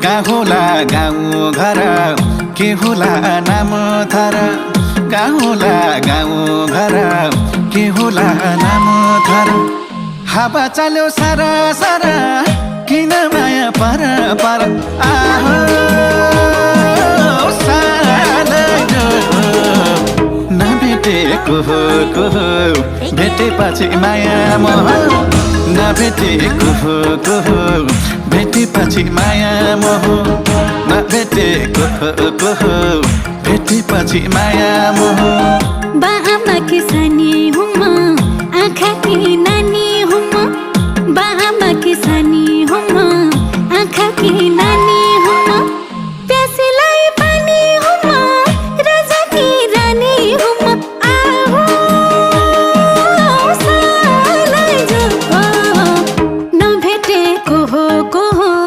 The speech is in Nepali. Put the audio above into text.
कहाँ होला गाउँ घर के होला नाम थर कहाँ होला गाउँ घर के होला नाम थर हावा चल्यो सारा सारा किन माया पर पर आहो सालैनो नभेटेको को भेटेपछि माया मोह नभेटेको को भेटेपछि माया मोह नभेटेको को भेटेपछि माया मोह